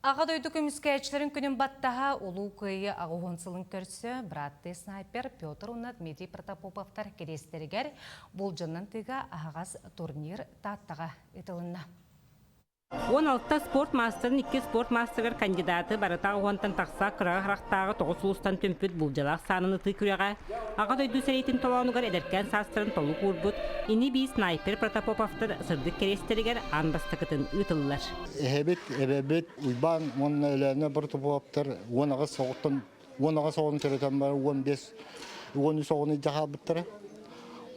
Аҕа дойду көмүскээччилэрин күнүн баттаһа Улуу Кыайыы 80 сылын көрсө бырааттыы снайпер Петр уонна Дмитрий Протопоповтар кэриэстэригэр Булдьаннан тыыга аһаҕас турнир Тааттаҕа ыытылынна. 16 спорт маастарын икки спорт маастарыгар кандидаты барыта уонтан тахса кыраҕа харахтааҕы тоҕус улуустан түмпүт булдьалаах саанан ытыы күрэҕэ Аҕа дойду сэриитин толоонугар эдэркээн саастарын толук уурбут ини-бии снайпер Протопоповтар сырдык кэриэстэригэр аан бастакытын ыытыллар. Эһэбит, эбэбит Уйбаан уонна Өлөөнө Протопоповтар 18 оҕоттон 18 оҕону төрөтөн баран 15 13 оҕону илдьэ хаалбыттара.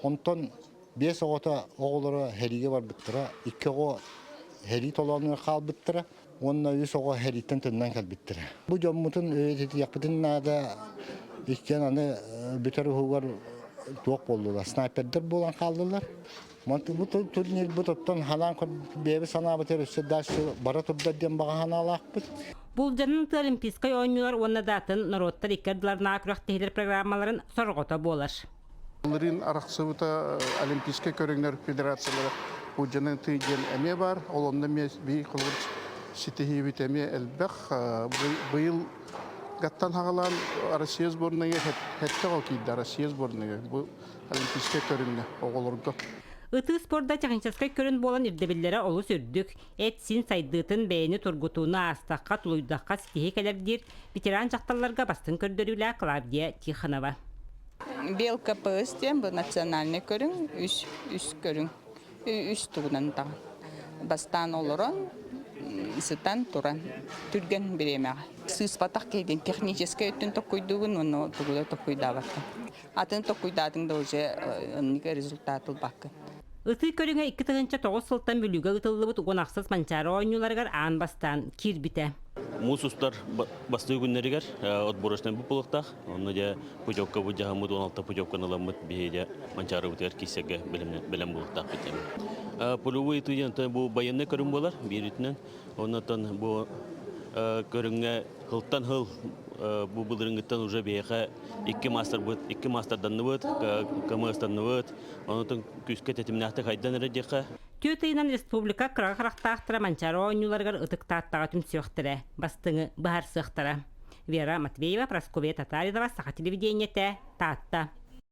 Онтон биэс оҕото оҕолоро сэриигэ барбыттара, икки оҕо сэрии толоонугар хаалбыттара уонна үс оҕо сэрииттэн төннөн кэлбиттэрэ. Бу дьоммутун үйэтитиэхпитин наада, иккиэн аны бүтэр уһугар туох буоллулар, снайпердар буолан хааллылар. Бу турнирбыт оттон ханаан бэйэбит санаабытыгар өссө дальше бара турдар диэн баҕа санаалаахпыт. Булдьанын тыа Олимпийскай оонньуулар уонна да атын норуоттар икки ардыларынааҕы күрэхтэһиилэр программаларын сорҕото буолар. Былырыын арахсыбыта Олимпийскай көрүҥнэр федерациялара Будьаны тыы диэн эмиэ баар. Ол онно эмиэ биир холобур ситиһиибит эмиэ элбэх. Быйыл гаттан хаҕалаан Россия сборныйа хэттэ оҕо киирдэ Россия сборныйа бу олимпийскай көрүҥҥэ оҕолорго. Ытыы спорда техническэй көрүн буолан ирдэбиллэрэ олус үрдүк. Эт-сиин сайдыытын бэйэни тургутууну аастахха, тулуйдахха ситиһии кэлэр диир ветеран дьахталларга бастыҥ көрдөрүүлээх Клавдия Тихонова. Белка ПС диэн бу национальный көрүҥ, үс, үс көрүҥ, үс тугунан таҕын. Бастаан олорон, сытан туран, түргэн бириэмэҕэ. Сыыспатах киһитин техническэй өттүн токкуйдуугун уонна тугу да токкуйдаабаккын. Атын токкуйдаатыҥ да уже оннук результат ылбаккын. Ытыы көрүҥэ 2009 сылтан Бүлүүгэ ыытыллыбыт уон ахсыс Манчаары оонньууларыгар аан бастаан киирбитэ. Муус устар бастыы күннэригэр отборочнай буолуохтаах. Онно дьэ путевка бу дьаһаммыт 16 путевканы ыламмыт биһиги дьэ Манчаарыбытыгар киирсэргэ бэлэм буолуохтаахпыт диэн. Пулевой ытыы диэн бу байыаннай көрүҥ буолар биир Оннотон бу көрүҥҥэ сылтан сыл бу былырыҥҥыттан уже биһиэхэ икки маастарбыт, икки маастарданныбыт, КМС-танныбыт, онотон күүскэ тэтимнээхтик хайдан эрэ диэххэ. Түөрт ыйынан республика кыраҕы харахтаахтара Манчаары оонньууларыгар Ытык Тааттаҕа түмсүөхтэрэ, бастыҥы быһаарсыахтара. Вера Матвеева, Прасковья Татаринова, Саха телевидениетэ, Таатта.